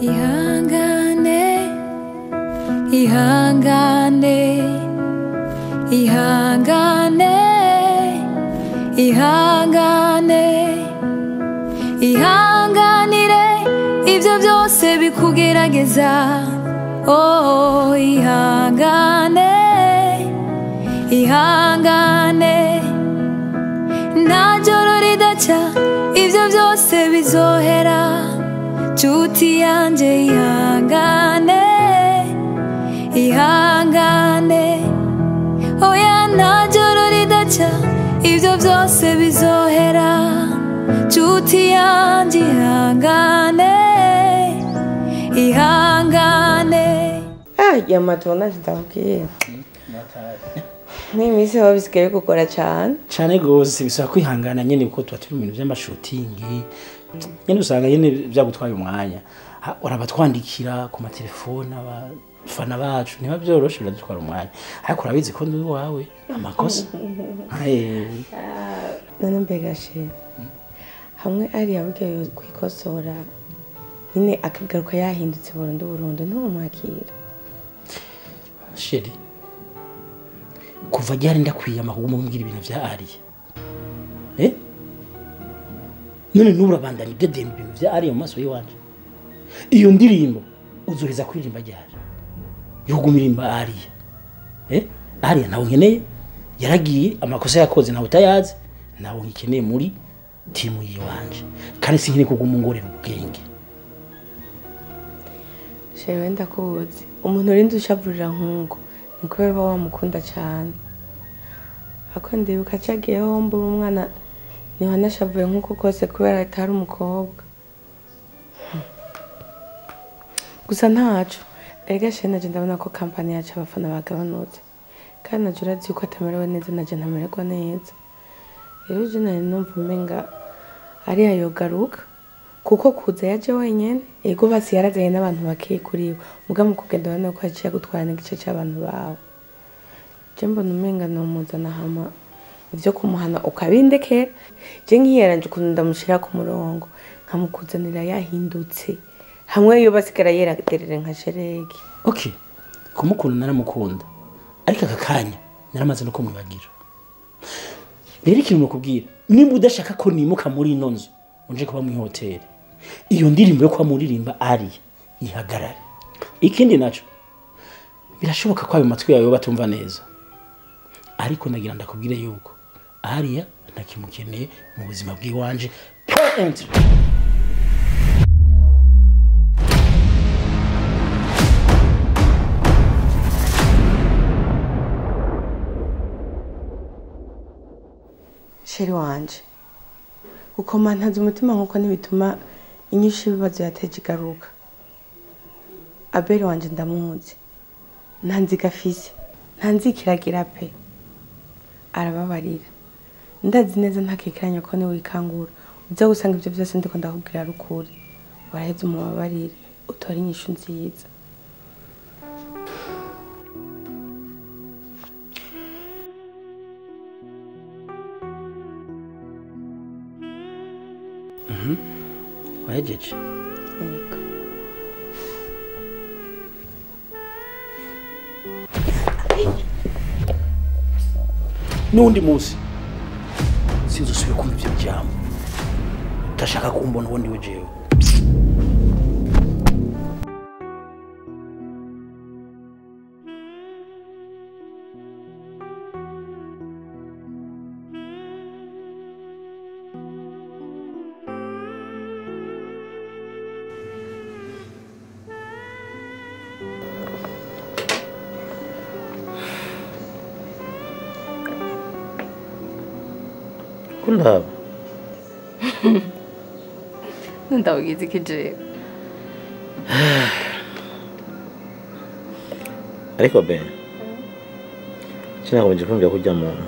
Ihangane, ihangane, ihangane, ihangane, ihanganire ibyo byose bikugerageza. Oh, ihangane, ihangane, nta joro ridaca ibyo byose bizohera. Nshuti yanje ihangane, ihangane, oya nta joro ridaca ibyo byose bizohera. Nshuti yanje ihangane, ihangane. Ah, ya matona ndabwiye. Ni iminsi aho bisigaye gukora cyane. Cyane gose bisaba kwihangana nyene kuko tuba turi mu bintu by'amashutingi. Nyene usanga nyene byagutwaye umwanya. Urabatwandikira ku matelefone abafana bacu niba byoroshe biradutwara umwanya. Ariko urabizi ko ndi wawe amakosa. None mbega she. Hamwe ari yabugiye kwikosora nyine akagaruka yahindutse burundu burundu ntumwakira. Sheri, kuva ryari ndakwiyama kuguma umbwira ibintu vya Ariya? None nurabandanya udedemba ibintu vya Ariya mu maso yiwanje. Iyo ndirimbo uzoheza kuririmba ryari? Yogumirimba Ariya. Ariya nawe nkeneye, yaragiye amakosa yakoze nawe utayazi, nawe ngikeneye muri timu yiwanje. Kandi sinkeneye kuguma ungorera ubwenge. Shewe ndakuzi, umuntu urinda ushavurira nkungu ni kubera uba wamukunda cyane. Ako ndibuka cagiyeho mbura umwana niho nashavuye nkuko kose kubera atari umukobwa. Gusa ntaco, erega she naje ndabona ko kampani yacu abafana bagabanutse. Kandi naje urazi yuko atamerewe neza naje ntamererwa neza. Rero je nari numva umenga ariya yogaruka kuko kuza yaje wenyene, ego basi yarazanye n'abantu bakeye kuri we. Muga mu kugenda urabona ko yaciye agutwara n'igice cy'abantu bawe. Je mbona umenga nomuzana hama ivyo kumuhana ukabindekera. Je nkiyaranje ukuntu ndamushira ku murongo nkamukuzanira yahindutse. Hamwe yo basigara yeraterere nka sheregi. Okay, kumukunda naramukunda, ariko aka kanya naramaze no kumwibagira. Rero ikintu nokubwira, nimba udashaka ko nimuka muri ino nzu unje kuba mu hoteli, iyo ndirimbo yo kwa muririmba Ariya ihagarare. Ikindi naco, birashoboka ko ayo matwi yawe batumva neza, ariko nagira ndakubwire yuko Ariya ntakimukeneye mu buzima bw'iwanje. Point. Sheri wanje, gukomantaza umutima nkuko ntibituma inyishu y'ibibazo yateje igaruka. Abeli wanje ndamuzi, nta nziga afise, nta nzikiragira pe. Arababarira, ndazi neza ntakekeranya ko niwikangura uza gusanga ivyo vyose ndiko ndakubwira ari ukuri. Waraheze umubabarire, utore inyishu nziza. Wahejeje? Yego. N'undi munsi sinzosubira kumva ivyo bijambo. Utashaka kumbona uwo ndiwe jewe. Kundaba. Ndawugize iki jewe? Ariko be, sinakomeje kumvira ko ujya muntu.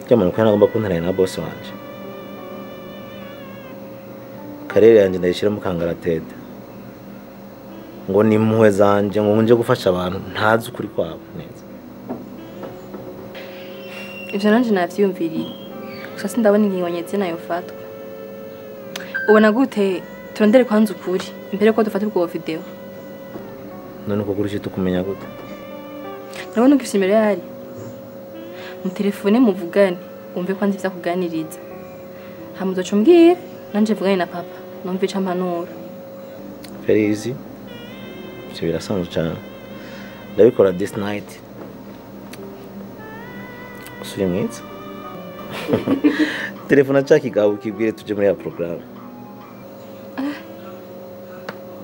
Ujya muntu ko nagomba kuntaranya na boss wanje. Karere yanje ndayishira mu kangaratete. Ngo ni impuhwe zanje ngo nje gufasha abantu ntazi ukuri kwabo neza. Ivyo nanje navyiyumviriye. Gusa sindabona ingingo nyezi nayo fatwa. Ubona gute turondere kwanza ukuri imbere ko dufata ubwo video. None uko kuri tukumenya gute? Ndabona ugifise imbere yari. Mu telefone muvugane umve kwanza ivyo kuganiriza. Hama uzoca umbwira nanje mvugane na papa numve ico ampanura. Very easy. Ivyo birasanzwe cyane. Ndabikora this night. Usuri mwiza. Telefone cha kigabo kibwire tuje muri ya programme.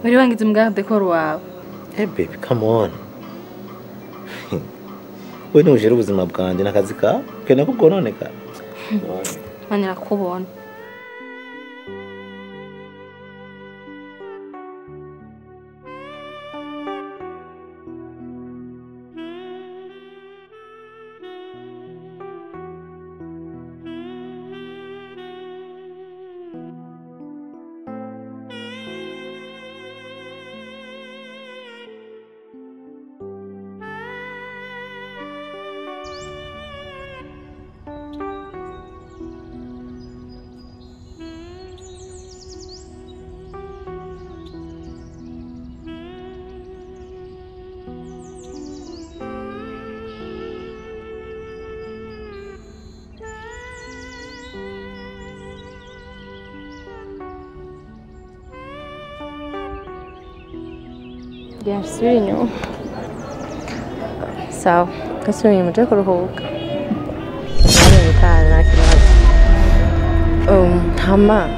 Wari wangize umugabo dekor wawe. Hey baby, come on. We nujera ubuzima bwanje nakazi ka kena kugononeka. Manira kubona. Yasubira inyuma. Sawa, gasubira inyuma uje kuruhuka. Nta kibazo. Hama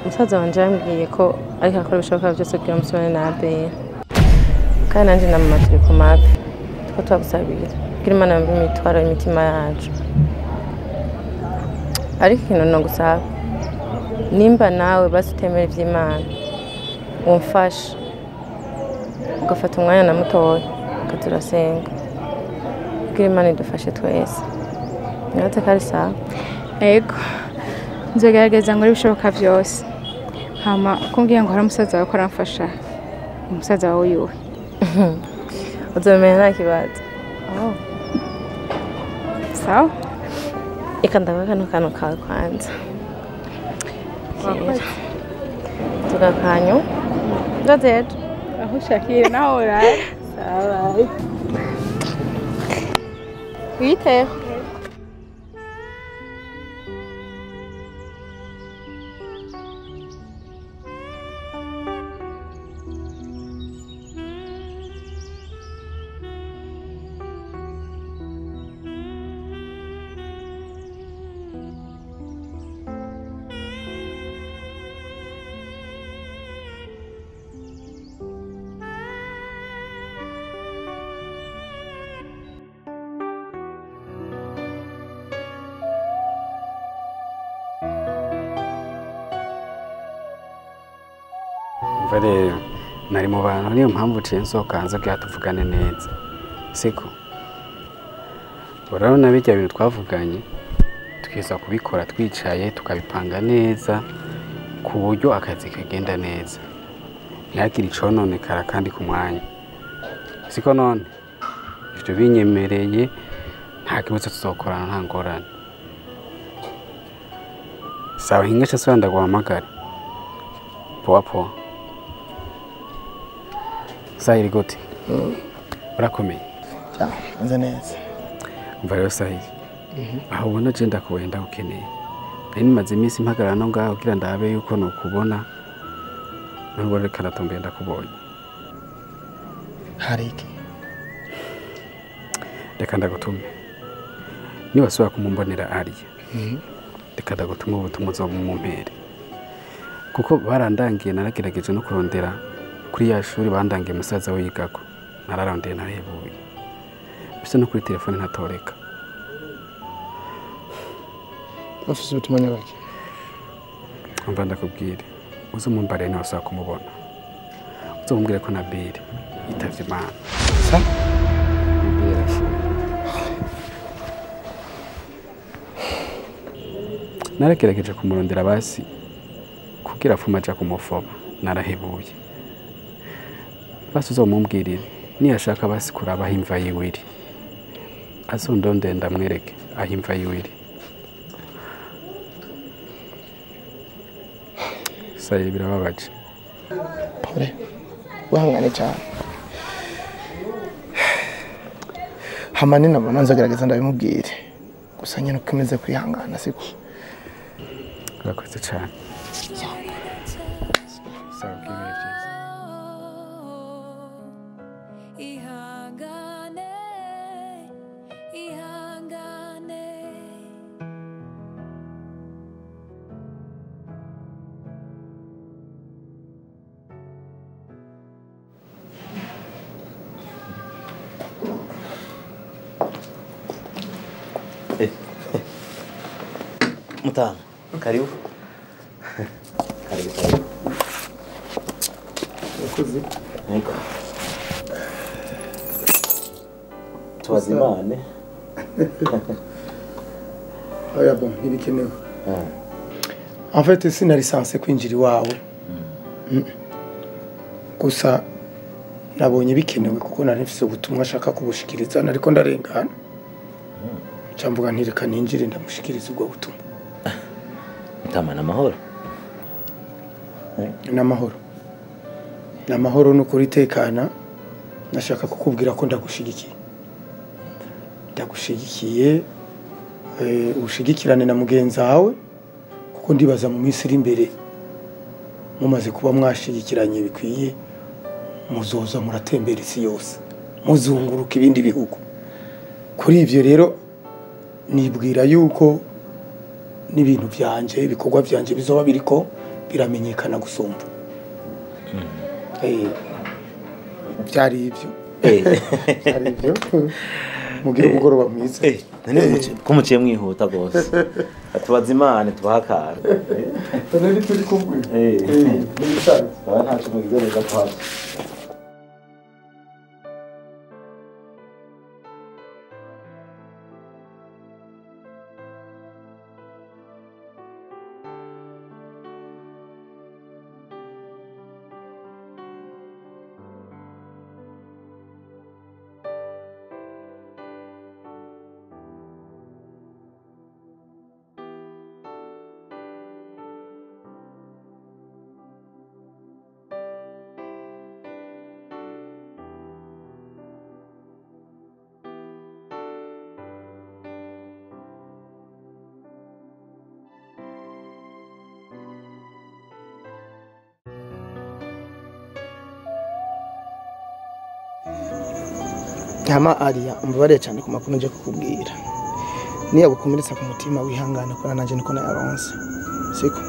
musaza wanje yambwiye ko ariko akora ibishoboka byose kugira umusore na Abel. Kandi nanje na mama turi ku mavi. Tuko twagusabira. Kugira Imana yumve imitwaro y'imitima yacu. Ariko ikintu nogusaba, nimba nawe basi utemera ivy'Imana, umfashe ugafata umwanya na mutoya ukaturasenga kugira Imana idufashe twese. Nibaze ko ari sawa. Ego, nzogerageza nkore ibishoboka byose. Hama kumbwiye ngo hari umusaza wawe ko aramfasha, umusaza wawe yuwe? Uzomenya nta kibazo. Sawa. Reka ndaguhe kano kantu kawe kwanza. Tugakanyu. Ndazeje. Aho ushakiye naho uraye. Sawa. Witeho. Rero nari mu bantu niyo mpamvu uciye nsohoka hanze kugira tuvugane neza, siko? Urabona bijya bintu twavuganye tukiza kubikora twicaye tukabipanga neza ku buryo akazi kagenda neza, ntihagire icononekara kandi ku mwanya, siko? None ivyo binyemereye nta kibazo tuzokorana, nta ngorane. Sawa, hinga ca ndaguhamagara. Poa poa. Sahili gute? Urakomeye? Nze neza. Umva rero Sahili, aho ubona je ndakuwenda ukeneye. Nari nimaze iminsi mpagarara no ngaho kugira ndabe yuko nokubona, nubwo reka ndatomboye ndakubonye. Hari iki? Reka ndagutume. Niwasubira kumumbonera Ariya, reka ndagutume ubutumwa uzobumumpere. Kuko barandangiye naragerageje no kurondera kuri ya shuri bandangiye musaza we yigako, nararondeye narahebuye. Bisa no kuri telefone ntatoreka. Bafise ubutumwa nyabaki? Umva ndakubwire, uzomumbare niwasubira kumubona, uzomumbwire ko Nabili yitavye Imana. Sa? Nabili yarapfuye. Naragerageje kumurondera basi kugira apfume aja kumufoba, narahebuye. Basi uzomumbwirire niyashaka basi kuraba aho imva yiwe iri. Azondonde ndamwereke aho imva yiwe iri. Saye birababaje. Pole. Wihangane cyane. Hama ninabona nzogerageza ndabimubwire. Gusa nyine ukomeze kwihangana siko. Urakoze cyane. Sawa bw'ibihe byiza. Ihangane, ihangane. Mutama, karibu. Karibu, karibu. Urakoze. Yego. Tubazimane. Oya bon, ntibikenewe. En fait, sinari censé kwinjira iwawe. Gusa nabonye bikenewe kuko nari mfise ubutumwa ashaka kubushikiriza nariko ndarengana. Camvuga ntireka ninjire ndamushikiriza ubwo butumwa. Mutama, namahoro. Namahoro. Namahoro nukuri tekana. Nashaka kukubwira ko ndagushigikiye. Ndagushigikiye ushigikirane na mugenzi wawe kuko ndibaza mu minsi iri imbere mumaze kuba mwashigikiranye bikwiye muzoza muratembera isi yose muzunguruka ibindi bihugu. Kuri ivyo rero nibwira yuko n'ibintu byanje ibikorwa byanje bizoba biriko biramenyekana gusumba. Byari ibyo. Byari ibyo. Mugire umugoroba mwiza. None ko muciye mwihuta gose. Tubazimane tubahakara. None turi kumwe. Nibisanzwe. Ntaco mugize neza kwacu. Hama Aria, umbabarire cyane ku makuru nje kukubwira. Niya gukomeretsa ku mutima wihangane ko nanje niko nayaronse. Siko?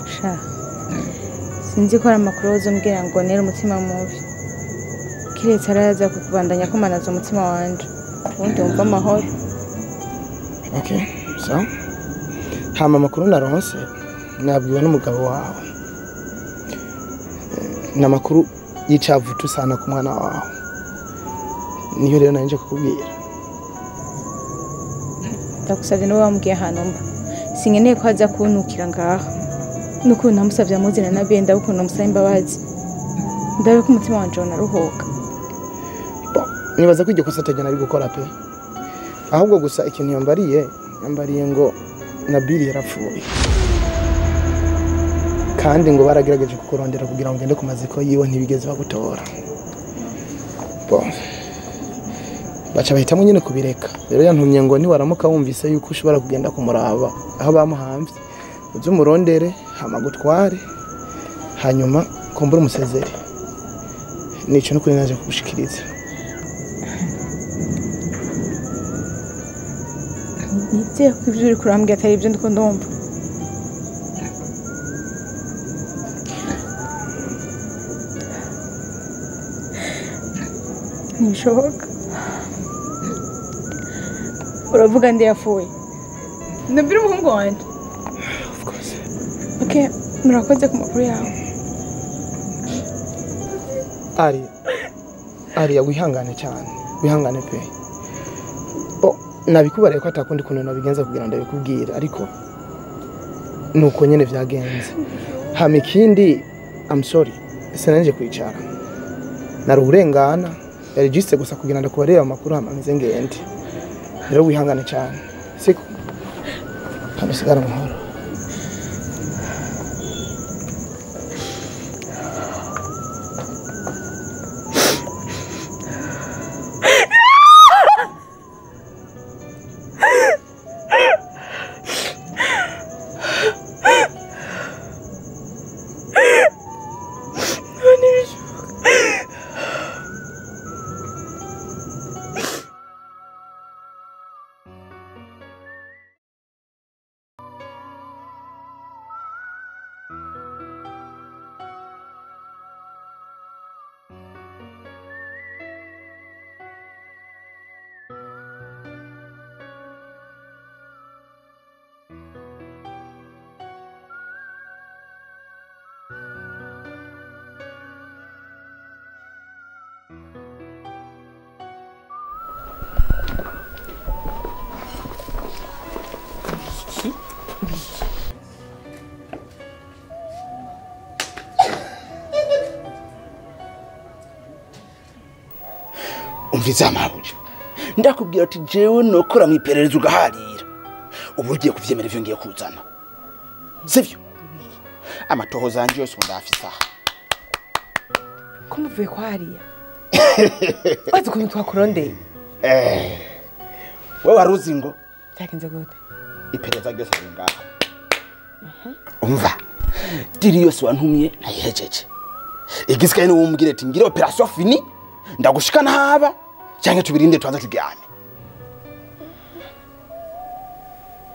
Sha. Sinzi ko ari amakuru uzombwira ngo nere umutima mubi. Kiretse araza kukubandanya komanaza umutima wanje. Ubundi wumva amahoro. Okay, so hama amakuru naronse nabwiwe n'umugabo wawe. N'amakuru yicavutu sana ku mwana wawe. Niyo rero nanje kukubwira. Ndakusavye niwe wambwiye ahantu mba. Sinkeneye ko aza kuntukira ngaha. N'ukuntu namusavye amuzina na Benda ukuntu namusaba imbabazi. Ndabe ko umutima wanje unaruhuka. Bon, nibaza ko iryo kosa atajya nari gukora pe. Ahubwo gusa ikintu yambariye ngo Nabili yarapfuye. Kandi ngo baragerageje kukurondera kugira ngo ngende ku maziko yiwe ntibigeze bagutora. Bon. Baca bahitamo nyine kubireka. Rero yantumye ngo niwaramuka wumvise yuko ushobora kugenda kumuraba aho bamuhamvye, uze umurondere hama gutware hanyuma kumbura umusezere. Nico n'ukuri naje kugushikiriza. Nizeye ko ivyo uriko urambwira atari ivyo ndiko ndumva. Ntibishoboka. Uravuga ndi yapfuye. Nabwira umuhungu wanje. Of course. Okay, murakoze ku makuru yawe. Aria wihangane cyane. Wihangane pe. Bo nabikubariye ko atakundi kuntu nabigenza kugira ngo ndabikubwira ariko nuko nyene vyagenze. Hama ikindi I'm sorry. Sinanje kwicara. Nari urengana yari juste gusa kugira ndakubareba amakuru ameze ngende. Rero wihangane cyane. Siko. Kandi sigara amahoro. Umviza mabuja ndakubwira ati jewe nokora mu iperereza ugaharira ubu ugiye kuvyemera ivyo ngiye kuzana sivyo amatohoza yanje yose ndafisa ko muvuye kwa hariya bazi ukuntu twakurondeye wewe waruzi ngo byagenze gute iperereza ryose riri ngaha umva diri yose wantumye nayihejeje igisigaye ni wumbwire ati ngire operation fini ndagushikana haba cyangwa tubirinde twanza tujyane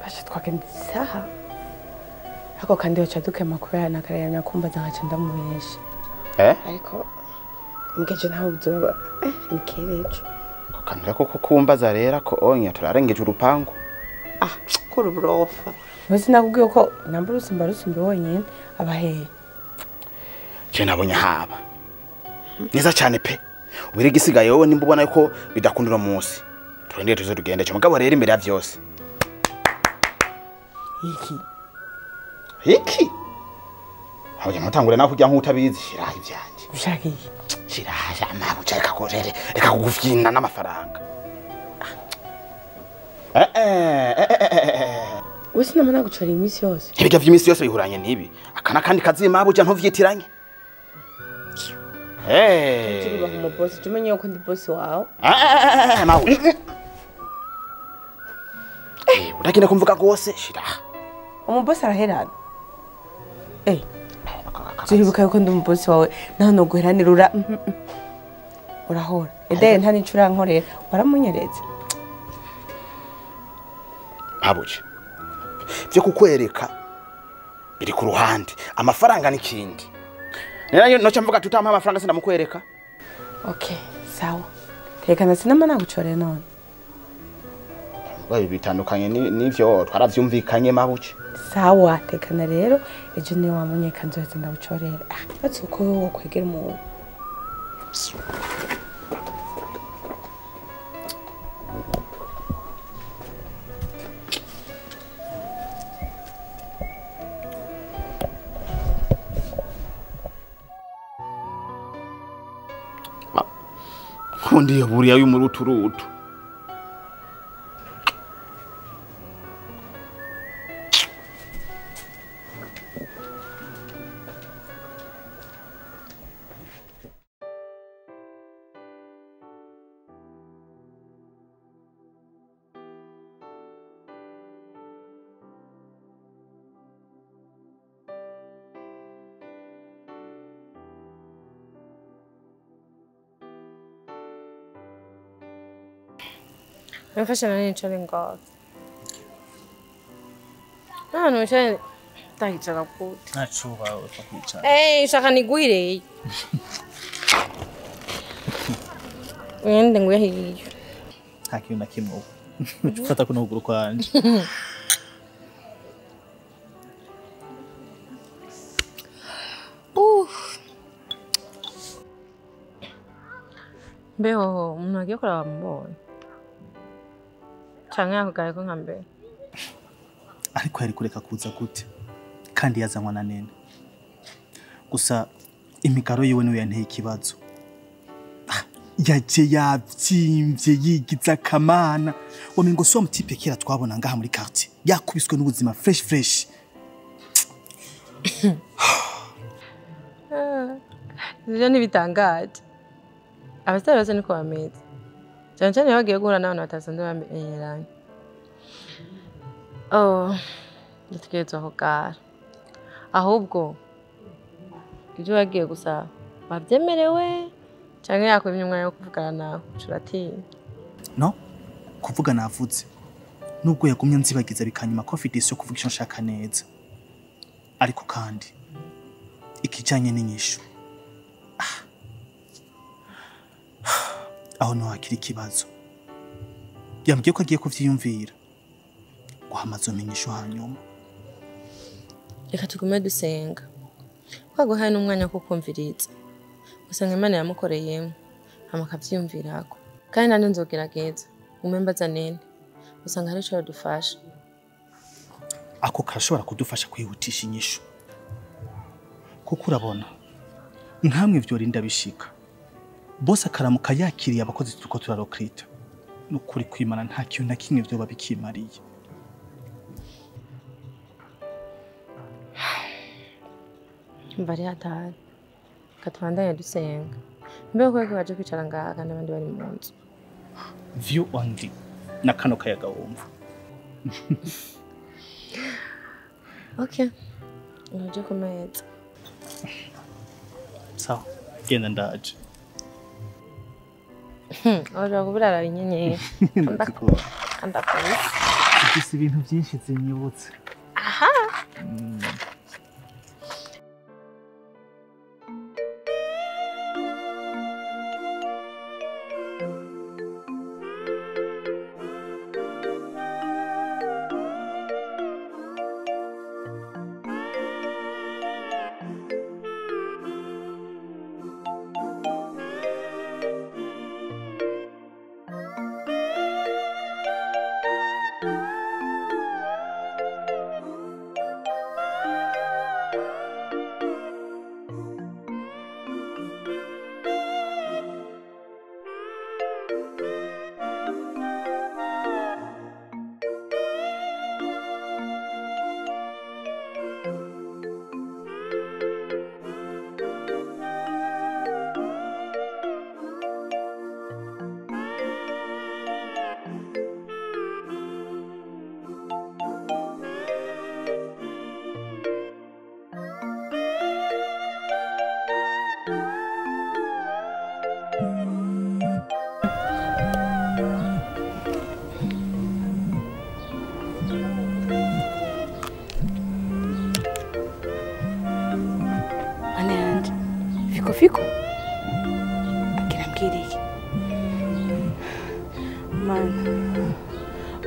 basha twagenda isaha ako kandi yoca dukema kubera nakaraya nyakumbaza nkaca ndamubesha ariko mgeje naho bizoba ni kerejo kanira koko kumbaza rera ko onya turarengeje urupangu kuri uburofa bose nakubwiye ko namba rusimba rusimba wonyene abaheye je nabonye haba neza cyane pe ubire gisigaye wowe nimba ubona ko bidakundira munsi turendere tuze tugende cyo mugabo rero imbere ya vyose iki iki aho mutangure naho kujya nk'utabizi shira ivyanje ushaka iki shira amabuja reka korere reka kugufyina n'amafaranga wese namana gucora iminsi yose ibijya vy'iminsi yose bihuranye nibi akana kandi kazima abuja ntovyitiranye turi mu boss tumenye ko ndi boss wawe mawe urakina kumvuga gose shira umuboss araherana turibuka ko ndi umuboss wawe nta guheranira ura urahora ede nta nico urankorera waramunyeretse Mabuja byo kukwereka biri ku ruhande amafaranga n'ikindi nerayo noca mvuga tutampa amafaranga sindamukwereka okay sawa tekana sinama nagucore none bayi bitandukanye n'ivyo twaravyumvikanye mabuke sawa tekana rero ejo ni wamunyeka nzoheza ndagucorera batse uko wokwegera umuntu Kundi yaburiya y'umuruturutu Mfasha nani nicare ngaho. Nta nicare ndahicara gute. Ntacuba upfa kwicara. Shaka nigwire. Wende nguye hiyo. Nta kintu na kimwe ubu. Ufata kuno kuguru kwanje. Mbeho umuntu agiye kuraba mubonye. Canke yakugaye ko nka mbere. Ariko yari kureka kuza gute kandi yazanywa na nene. Gusa Imigaro yiwe niwe yanteye ikibazo. Yaje yavyimvye yigiza akamana. Wamengo si wa mutipe kera twabona ngaha muri quartier. Yakubiswe n'ubuzima fresh fresh. Ivyo ntibitangaje. Abasitari bose niko bameze. Cyane cyane iyo bagiye guhura n'abantu batasanzwe bamenyeranye. Oh, dutegerezwa kugara. Ahubwo ibyo bagiye gusaba wabyemerewe canke yakwimye umwanya wo kuvugana nawe uratinya? No, kuvuga navuze. Nubwo yagumye nzibagiza bikanyuma confidence yo kuvuga icyo nshaka neza. Ariko kandi ikijanye n'inyishu, aho no hakiri ikibazo. Yambwiye ko agiye kuvyiyumvira. Guhamaza inyishu hanyuma. Reka tugume dusenga. Kwaguhaye n'umwanya wo kukumviriza. Usanga Imana yamukoreyemo hama akavyiyumvirako. Kandi nanje nzogerageza ngume mbaza nene. Usanga hari ico yodufasha. Ako karashobora kudufasha kwihutisha inyishu. Kuko urabona nkamwe vyorinda bishika. Bose akaramuka yakiriye abakozi turiko turarokrita. Nukuri kwimana nta kintu na kimwe vyoba bikimariye. Mva ari hatari. Katubandanye dusenga. Mbega ko baje kwicara ngaha kandi abandi bari mu nzu. View only na kano kayaga wumva. Okay. Uje ku meza. Sawa, genda ndaje. Oja kuburara inyenyeri. Andakubise. Ufise ibintu byinshi zinyibutse. Aha. Fiko agira mbwira iki? Mana,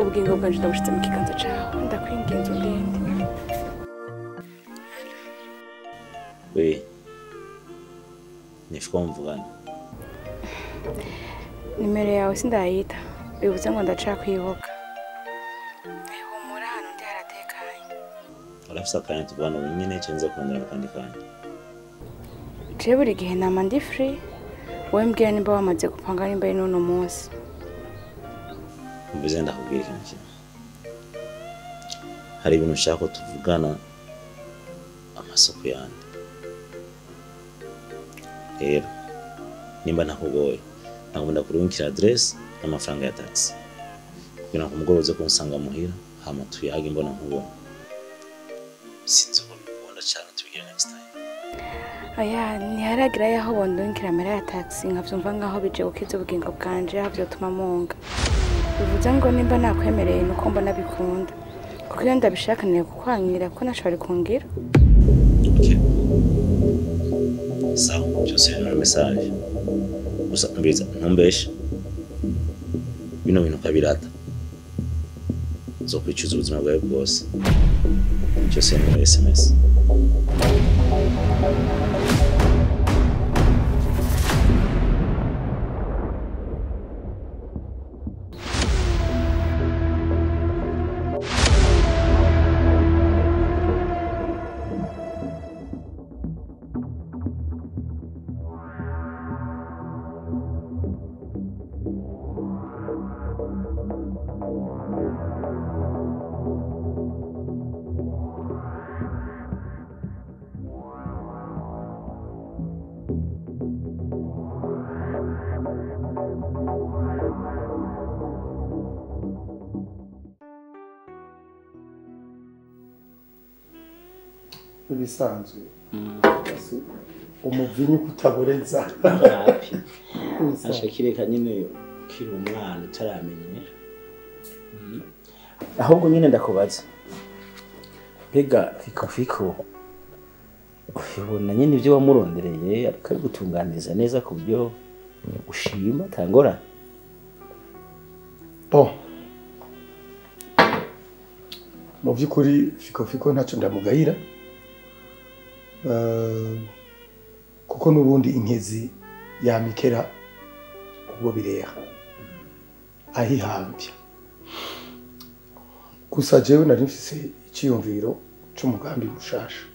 ubugingo bwanje ndabushize mu kiganza cawe, ndakwinginze undinde. We, nifiko mvugana. Nimero yawe sindayita, bivuze ngo ndacakwibuka. Humura hano ndi haratekanye. Urafise akanya tuvugana ubu nyene cenza kurondera mu kandi kanya? Je buri gihe nama ndi free, wowe mbwira nimba wamaze gupanga nimba ari n'uno munsi. Mbize ndakubwira ikintu kimwe. Hari ibintu nshaka ko tuvugana amasoko yandi. Rero nimba ntakugoye, nagomba ndakurungikira adresse n'amafaranga ya taxi. Kugira ngo umugoroba uze kunsanga muhira, hama tuyage imbona nkubona. Sinzi uko bikunda cyane, tubigire next time. Oya, ntiharagira yaho bondungikira amahera ya taxi nkavyumva nkaho bije gukiza ubugingo bwanje, aho vyotuma munga. Bivuze ngo nimba nakwemereye nuko mbona bikunda. Kuko iyo ndabishaka ngiye kukwangira kuko nashobora kungira. Okay. Sawa, byose biri muri message. Gusa mbiza ntumbeshe. Bino bintu ukabirata. Nzokwicuza ubuzima bwawe bwose. Byose biri muri SMS. Nibisanzwe. Umuvinyu kutaboreza. Hapi. Ashakireka nyine kiri umwana utaramenyera. Ahubwo nyine ndakubaza. Mbega Fiko Fiko ubona nyine ibyo wamurondereye ariko ari gutunganiriza neza ku byo ushima tangora. Bon. Mu by'ukuri Fiko Fiko ntacyo ndamugayira. Kuko nubundi inkezi yamikera ubwo bireha ahihambya. Gusa jewe nari mfise iciyumviro c'umugambi mushasha.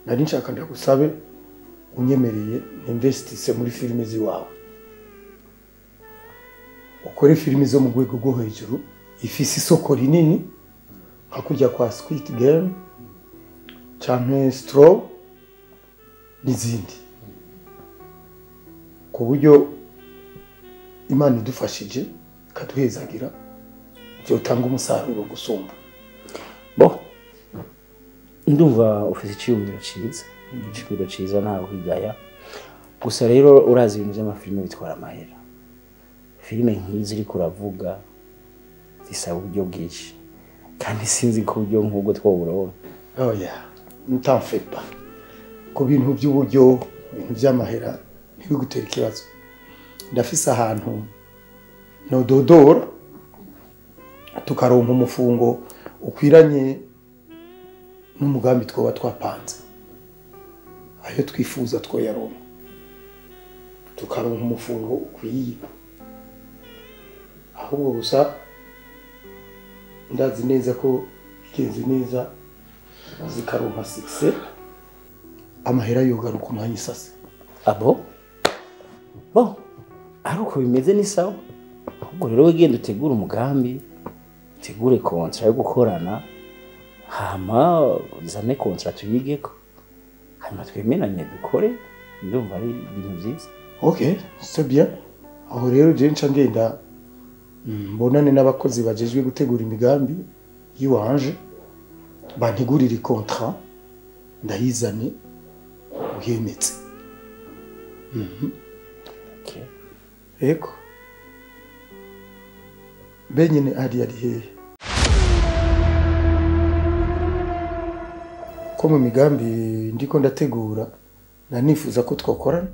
Nari nshaka ndagusabe unyemereye investise muri filime ziwawe. Ukore filime zo mu rwego rwo hejuru ifise isoko rinini nka kujya kwa Squid Game canke Straw n'izindi, ku buryo Imana idufashije ikaduhezagira byotanga umusaruro gusumba. Bo ndumva ufite iciyumviro ciza, iciyumviro ciza ntawe kwigaya. Gusa rero urazi ibintu by'amafilime bitwara amahera. Filime nk'izi iri kuravuga zisaba uburyo bwinshi, kandi sinzi ko uburyo nk'ubwo twoburobona. Oya, n'en fais pas. Ku bintu by'uburyo, ibintu by'amahera ntibigutera ikibazo. Ndafise ahantu nododora tukaronka umufungo ukwiranye n'umugambi twoba twapanze, ayo twifuza twoyaronka, tukaronka umufungo ukwiye. Ahubwo gusa ndazi neza ko bigenze neza zikaronka succès, amahera yogaruka umwanya isase. Abo bo ari uko bimeze ni sawa. Ahubwo rero wegenda utegure umugambi, utegure contrat yo gukorana, hama uzane contrat tuyigeko, hanyuma twemeranye dukore. Ndumva ari ibintu byiza. Okay, c'est bien. Aho rero je nca ngenda mbonane n'abakozi bajejwe gutegura imigambi yiwanje, bantegurire contrat ndayizane uhemetse. Okay. Eko benyine ari hehe ko mu migambi ndiko ndategura nanifuza ko twakorana.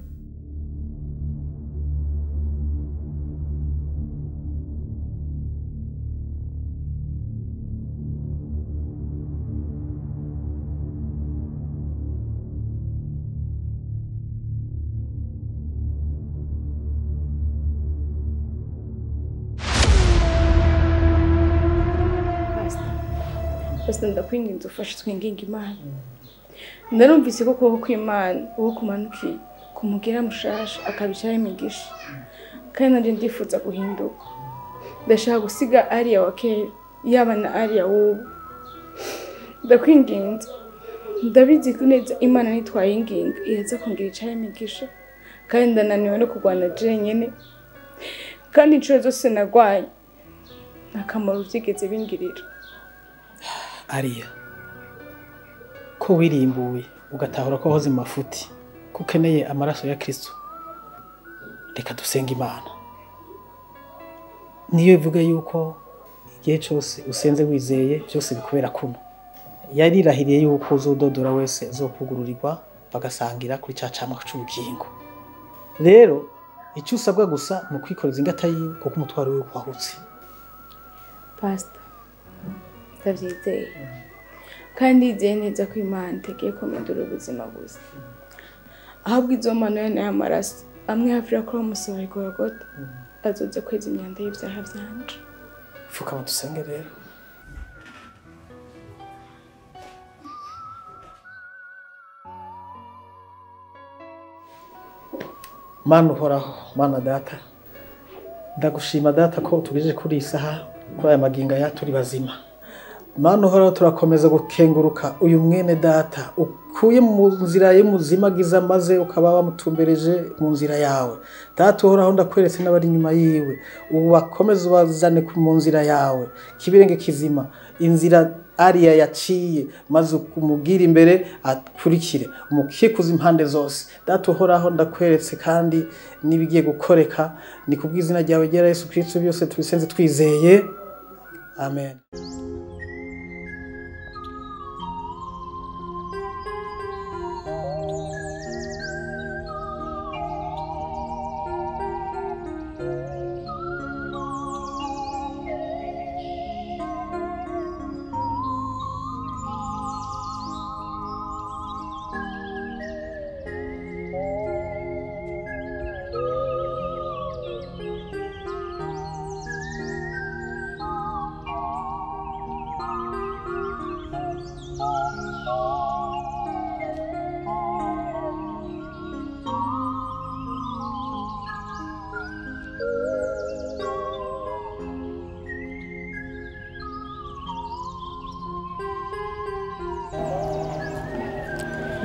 Ndakwinginze ufashe twinginga Imana. Ndarumvise ko kuboko kw'Imana uwo kumanukiye kumugira mushasha akabicara imigisha, kandi nanje ndifuza guhinduka. Ndashaka gusiga Ariya wa kera yaba na Ariya w'ubu. Ndakwinginze, ndabizi neza Imana nitwaye inginga iraza kungira icara imigisha, kandi ndananiwe no kurwana jenyene, kandi inshuro zose nagwaye nta kamaro vyigeze bingirira. Ariya, ko wirimbuye ugatahura ko wahoze mu mafuti, ko ukeneye amaraso ya Kristo, reka dusenge Imana. Niyo ivuga yuko igihe cyose usenze wizeye byose bikubera kuno. Yarirahiriye yuko uzododora wese azokugururirwa bagasangira kuri ca camwa c'ubugingo. Rero icyo usabwa gusa mu kwikoreza ingata yiwe, kuko umutwaro wiwe wahutse. Pastor, ndavyizeye kandi ndizeye neza ko Imana itegiye kumindura ubuzima gusa, ahubwo izo mano y'amaraso amwe hafi kuri umusoro Golgotha azoza kweza imyanda y'ivyaha vyanje. Fukama dusenge rero. Mana uhoraho, Mana data, ndagushima data ko tugejeje kuri iyi saha, kuri aya magingo aya turi bazima. Mana uhoraho, turakomeza gukenguruka uyu mwene data ukuye mu nzira y'umuzimagiza maze ukaba wamutumbereje mu nzira yawe. Data uhoraho, ndakweretse n'abari inyuma yiwe, ubakomeze ubazane mu nzira yawe, kibirenge kizima, inzira Ariya yaciye, maze umubwire imbere akurikire, umukikuze impande zose. Data uhoraho, ndakweretse kandi n'ibigiye gukoreka, ni kubw'izina ryawe ryera Yesu Kristo byose tubisenze twizeye, amen.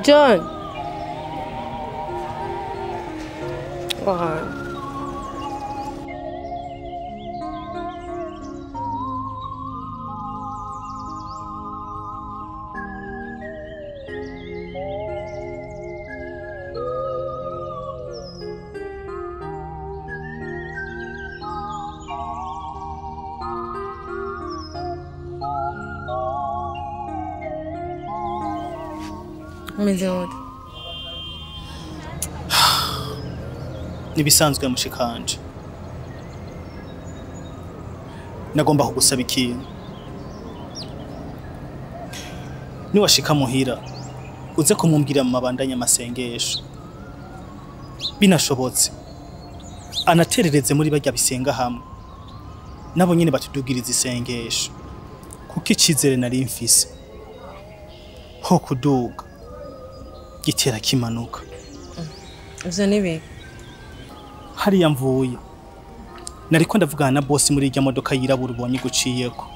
John. Wow. Umeze gute? Nibisanzwe mushikanje. Nagomba kugusaba ikintu. Niwashika muhira uze kumumbwira mu mabandanya amasengesho. Binashobotse anaterereze muri barya bisenga hamwe. Nabo nyine batudugiriza isengesho. Kuko icizere nari mfise ho kuduga gitera kimanuka. Ivyo nibi hariya mvuye nariko ndavugana na boss muri irya modoka yirabura ubonye guciyeko.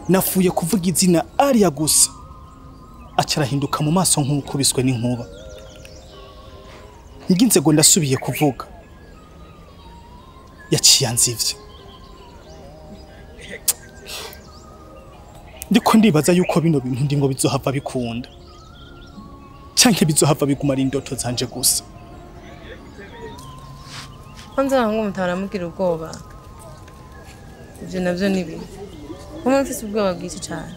Nafuye kuvuga izina Ariya gusa acarahinduka mu maso nk'ukubiswe n'inkuba. Nginze ngo ndasubiye kuvuga yaciye anzivye. Ndiko ndibaza yuko bino bintu ndi ngo bizohava bikunda canke bizohava biguma ari indoto zanje gusa. Kwanza ngo mutaramugira ubwoba. Ivyo navyo nibi. Kuma mfise ubwoba bwinshi cyane.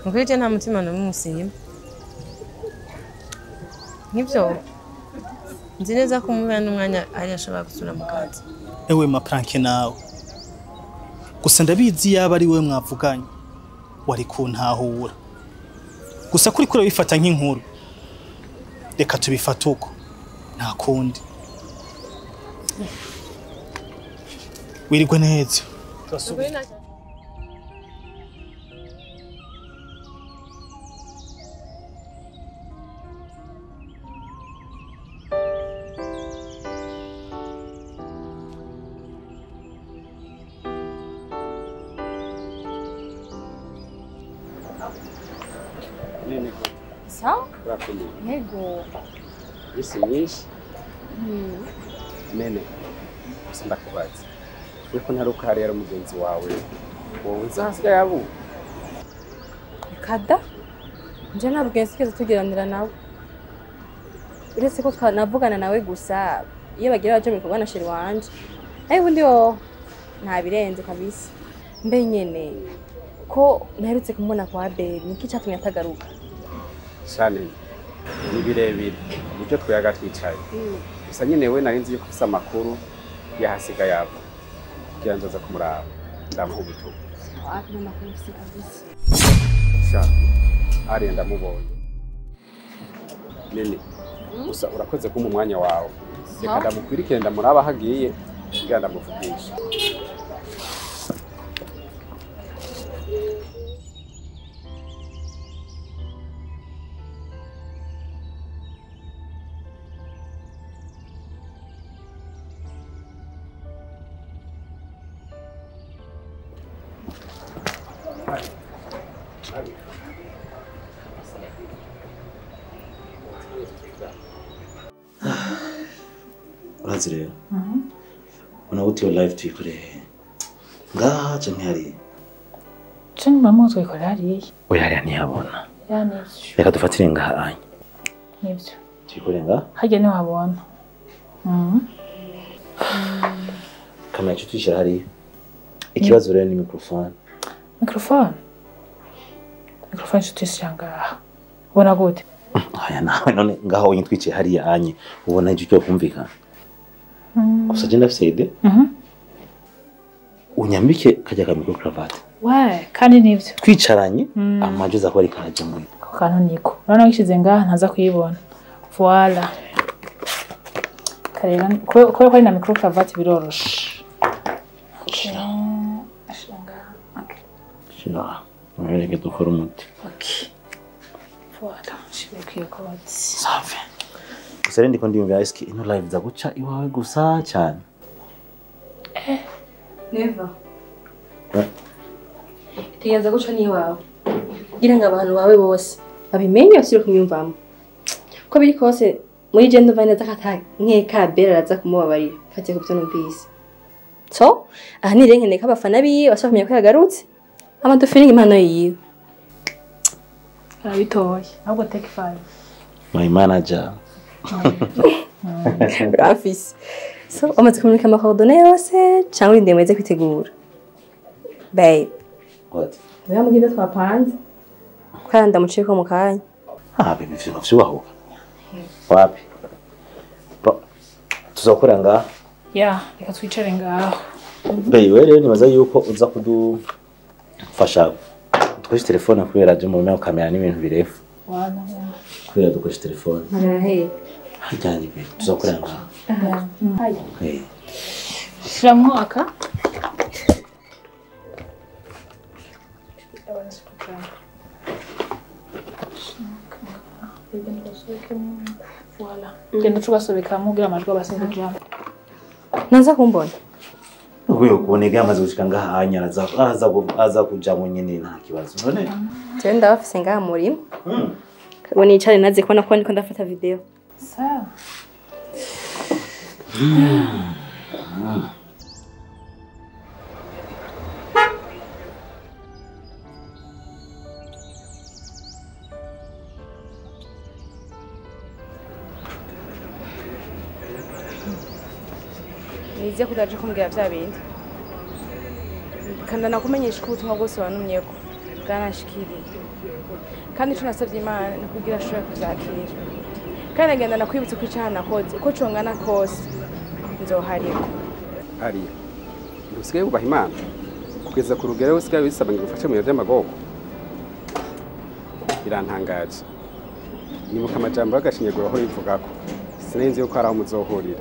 Mukwije nta mutima n'umwe usimba. Nibyo. Nzi neza ko mubana n'umwanya ari ashobora gusura mu kazi. Ewe ma prank nawe. Gusa ndabizi yaba ari wewe mwavuganye wari kuntahura. Gusa kuri kure bifata nk'inkuru. Reka tubifate uko. Nta kundi. Wirirwe neza. Turasubira. Sawa? Yego. Isi nyinshi. Nene. Gusa ndakubaza. Weko ntaruka hari yari mugenzi wawe. Wowe uzasigaye abu. Kada? Nje ntabwo nsigeze tugiranira nawe. Uretse ko twanavugana nawe gusa iyo bagira baje mu bikorwa na sheri wanje. Ariko undi wo nta birenze kabisa. Mbe nyene ko naherutse kumubona kwa Abel, niki cyatumye atagaruka? Shane ni birebire nicyo twiyaga twicaye. Gusa nyine we nari nzi yuko ufise amakuru yahasiga yabo kugira nzoza kumuraba ndamuha ubutumwa. Wapi n'amakuru ufise kabisa? Sha Ari ndamubonye. Nene gusa urakoze kumpa umwanya wawe. Reka ndamukwirikire ndamuraba aho agiye kugira ndamuvugishe. Urazi rero ubona gute iyo live tuyikoreye ngaha canke hariya? Cyo mama twikorera hariya. Oya hariya ntihabona. Ya nivyo. Reka dufatire ngaha anya. Nivyo. Tuyikore ngaha? Harya niho habona. Kamera cyo tuyishyira hariya. Ikibazo rero ni microphone. Microphone? Microphone cyo tuyishyira ngaha. Ubona gute? Aya nawe none ngaho wenyine twicaye hariya anye ubona icyo cyo kumvikana. Gusa je ndafise idée. Unyambike kajya ka micro cravate. We, kandi nivyo. Twicaranye amajo za kwari karaje muri. Ko kantu niko. Urabona gishize ngaha ntaza kuyibona. Voilà. Karera ko ko ari na micro cravate biroroshe. Shira ngaha. Okay. Shira. Mwereke dukora umuti. Okay. Voilà, shira koti. Safi. Gusa rero ndiko ndiyumvira eske ino live za guca iwawe gusa cyane. Never. Tegereza guca ni iwawe. Kugira ngo abantu bawe bose babimenye basubire kumwiyumvamo. Uko biri kose muri je ndumva neza ko ata nkeka Bella araza kumubabarira. Mfatiye ku byo numvise. So, aha ni rero nkeneye ko abafana biwe bashobora kumenya ko yagarutse. Ama dufiringa impano yiwe. Arabitoye. Ahubwo take 5. My manager. Rafis. So, umaze kumurika amakorodone yose cyangwa urindiriye muze kwitegura? Babe. What? Niba mugize twapanze. Kandi ndamuciye ko mu kanya. Ah, baby, ivyo ntuvyubahuka. Wapi? Tuzokora ngaha? Ya, reka twicare ngaho. Babe, wewe rero nibaza yuko uza kudufasha dukoreshe telefone kubera je mu kamera n'ibintu birefu. Wana. Kubera dukoreshe telefone. Marahe. Hajyanye babe, tuzokora ngaha. Hey. Shiramwo aka. Voilà. Genda tugasobekamo kugira amajwi abase kujamo. Naza kumbona. Uyo kuboneka yamaze gushika ngaha anya aza kujamo nyene nta kibazo. None je ndabafise ngaha murimo. Ubu nicare naze kubona ko ndiko ndafata video. Sawa. Nize kudaje kumbwira vya bindi. Kandi nakumenyesha ko ubutumwa bwose wanumyeko bwanashikiriye. Kandi ico nasavye Imana ni kugira ashobore kuvyakira. Kandi agenda nakwibutsa ko icaha nakoze uko congana kose nzohariko. Ariya ntusigaye wubaha Imana kugeza ku rugero usigaye wisaba ngo igufashe mu bihe vy'amagorwa. Birantangaje. Nibuka amajambo y'agashinyaguro aho bivugako. Sinari nzi yuko hari aho muzohurira.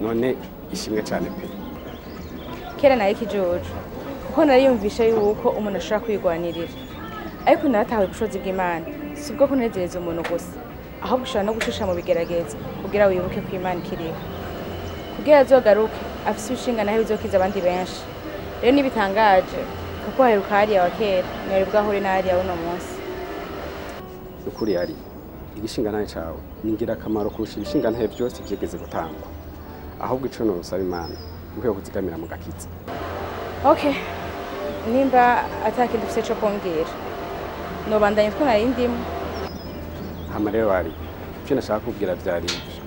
None ishimwe cyane pe. Kera naye kijojo kuko nariyumvisha yuko umuntu ashobora kwigwanirira. Ariko naratawe ubushobozi bw'Imana. Si ubwo kunezereza umuntu gusa, ahubwo ushobora no gushisha mu bigeragezo kugira wibuke ko Imana ikiriho. Kugira azogaruke afise ibishinga naho bizokiza abandi benshi. Rero nibitangaje kuko haheruka hariya wa kera ntiyari bwahure n'hariya w'uno munsi. Ukuri ari igishinga ntahe cawe ni ingirakamaro kurusha ibishinga ntahe byose vyigeze gutangwa. Ahubwo ico nosaba Imana ukwiye kuzigamira mu gakiza. Okay. Nimba atakindi ufise co kumbwira nobandanye two nari ndimo. Hama rero ari ivyo nashaka kubwira vyari ivyo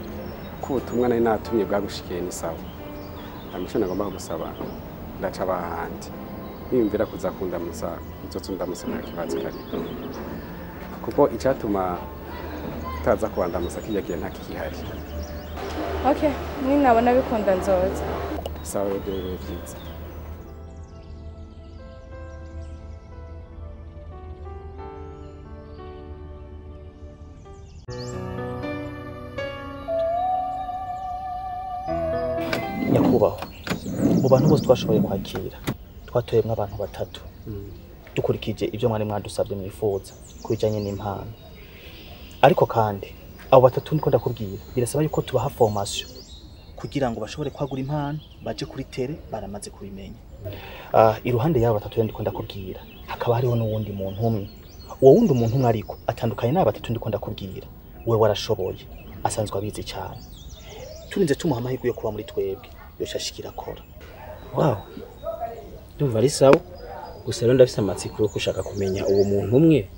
ko ubutumwa nari natumye bwagushikiye ni sawa. Hama ico nagomba kugusaba ndaca abahandi niyumvira kuza kundamutsa uzozundamutsa nta kibazo kari kuko icatuma utaza kubandamusa kirya gihe nta kikihari. Okay, ninabona bikunda nzoza. Sawa rero vyiza. Nyakubahwa, mu bantu bose twashoboye kwakira twatoyemwo abantu batatu dukurikije ibyo mwari mwadusabye mwifuza ku bijanye n'impano. Ariko kandi abo batatu niko ndakubwira birasaba yuko tubaha formation kugira ngo bashobore kwagura impano baje kuri tere baramaze kubimenya. Iruhande y'abo batatu ndiko ndakubwira hakaba hariho n'uwundi muntu umwe. Uwo wundi muntu umwe ariko atandukanye n'abo batatu ndiko ndakubwira, we warashoboye asanzwe abizi cyane. Turinze tumuha amahirwe yo kuba muri twebwe yoshashikira akora. Wow. Ndumva ari sawa. Gusa rero ndafise amatsiko yo gushaka kumenya uwo muntu umwe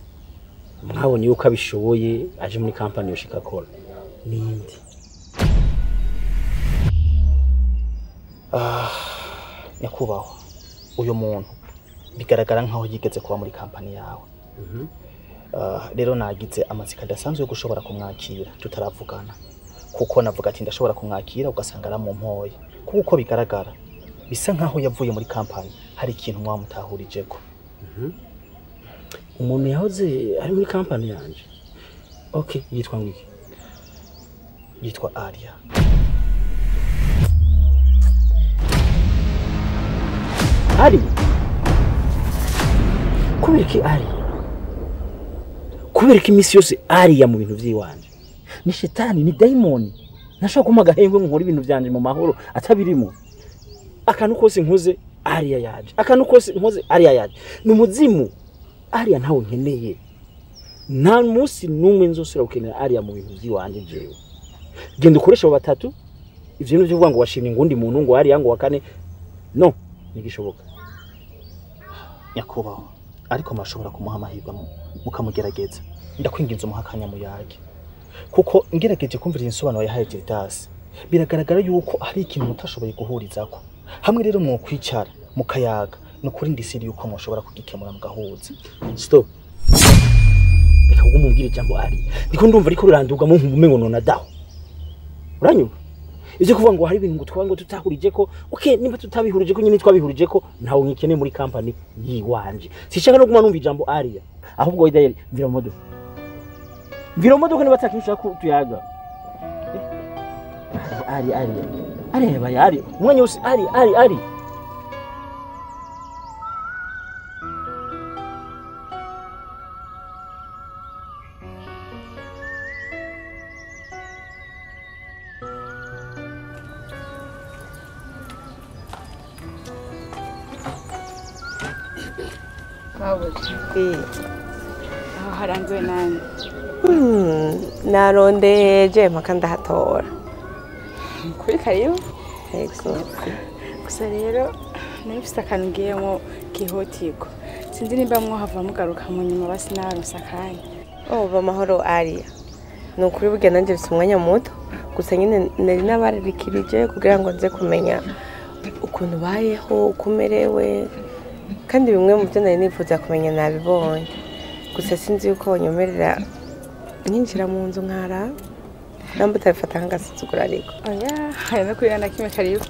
mwabonye yuko abishoboye aje muri company yoshika akora. Ninde? Nyakubahwa, uyu muntu bigaragara nkaho yigeze kuba muri company yawe. Rero nagize amatsiko adasanzwe yo gushobora kumwakira tutaravugana, kuko navuga ati ndashobora kumwakira ugasanga aramumpoye, kuko uko bigaragara bisa nkaho yavuye muri company hari ikintu mwamutahurijeko. Umuntu yahoze ari muri company yanje. Okay, yitwa ngiki? Yitwa Aria. Ari? Kubera iki Ari? Kubera iki imisi yose Aria mu bintu vyiwanje? Ni shetani, ni daimoni. Nashobora kumpa agahengwe nkora ibintu vyanje mu mahoro atabirimo. Akantu kose nkoze Aria yaje. Akantu kose nkoze Aria yaje. Ni umuzimu. Aria ntawe nkeneye. Nta munsi numwe nzosubira gukenera Aria mu bintu vyiwanje jewe. Genda ukoresha abo batatu, ivyo bintu vyo ngo washimye ngundi muntu ngo Aria ngo wakane. No, ntigishoboka. Nyakubahwa, ariko mashobora kumuha amahirwe mukamugerageza. Ndakwinginze umuha akanya muyage, kuko ngerageje kumvira insobanuro yahaye Gildas, biragaragara yuko hari ikintu mutashoboye guhurizako. Hamwe rero mwokwicara mukayaga, nukuri ndisiri yuko mushobora kugikemura mugahuza. Stop. Reka umumbwire ijambo Ari. Ndiko ndumva ariko ruranduga mu nkumbume ngo nona daho. Uranyumva? Ivyo kuvuga ngo hari ibintu ngo twaba ngo tutahurije ko, okay, nimba tutabihurije ko nyine twabihurije ko ntawe nkikeneye muri company yiwanje. Sishaka no guma numva ijambo Aria. Ahubwo idayeri mvira mu modoka. Mvira mu modoka niba atakintu ushaka tuyaga. Ari Ari. Ari yabaye Ari. Umwanya wose Ari Ari Ari. Aho haranzwe nani? Narondeje mpaka ndahatora. Kuri karibu? Yego. Gusa rero nari mfise akantu ngiyemo kihutirwa. Sinzi nimba mwohava mugaruka mu nyuma basi naronse akanya. Oh, ba mahoro Aria. Ni ukuri burya nanjye mfise umwanya muto, gusa nyine nari nabararikirije kugira ngo nze kumenya ukuntu ubayeho, uko umerewe. Kandi bimwe mu byo nari nifuza kumenya nabibonye. Gusa sinzi yuko wanyemerera ninjira mu nzu nkara namba utabifata nk'agasuzuguro ariko. Oya, hari no kurira na kimwe karibu.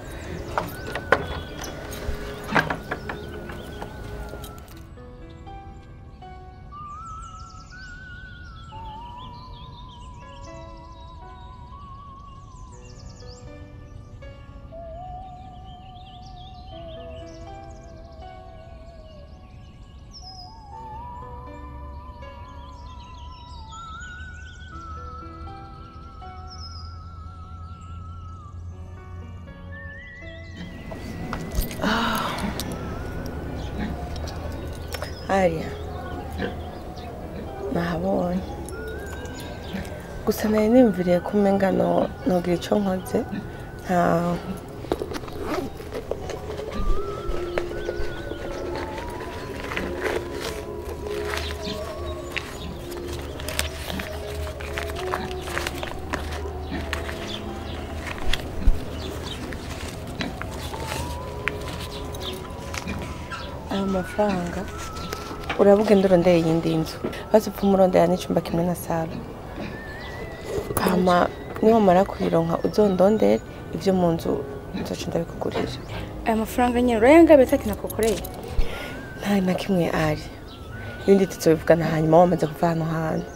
Aria, nahabonye. Gusa nari nimviriye ko umenga nogira ico nkoze nta ayo mafaranga. Urabugenda urondera iyindi nzu, baze upfa umurondera n'icumba kimwe na salo. Hama niwamara kuyironka uzondondere ivyo mu nzu nzoca ndabikugurira. Aya mafaranga nyene urayangabe atakintu akukoreye? Nta na kimwe Ari. Ibindi tuzobivugana hanyuma wamaze kuva hano hantu.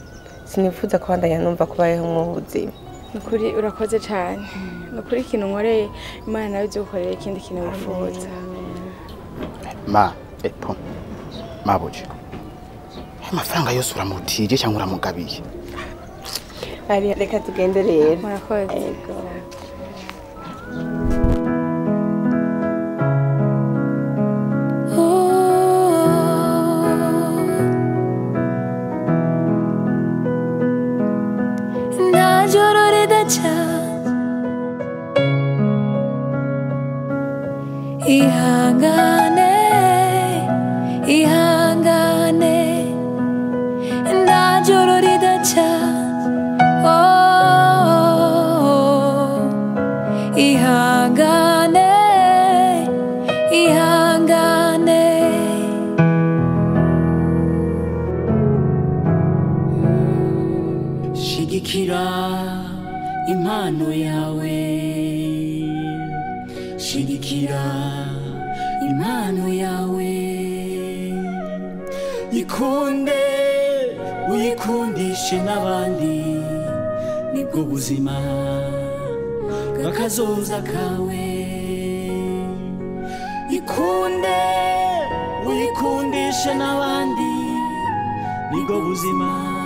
Sinifuza kubandanya numva kubayeho mw'ubu buzima. Nukuri urakoze cane. Nukuri ikintu nkoreye Imana nawe izogukorera ikindi kintu wifuza. Ma, epo. Mabuja. Amafaranga yose uramutije cyangwa uramugabiye? Ari reka tugende rero. Murakoze. Yego. Nta joro ridaca ihangane. Shigikira impano yawe, shigikira impano yawe, ikunde uyikundishe n'abandi, nibwo buzima bw'akazoza kawe. Ikunde uyikundishe n'abandi, nibwo buzima.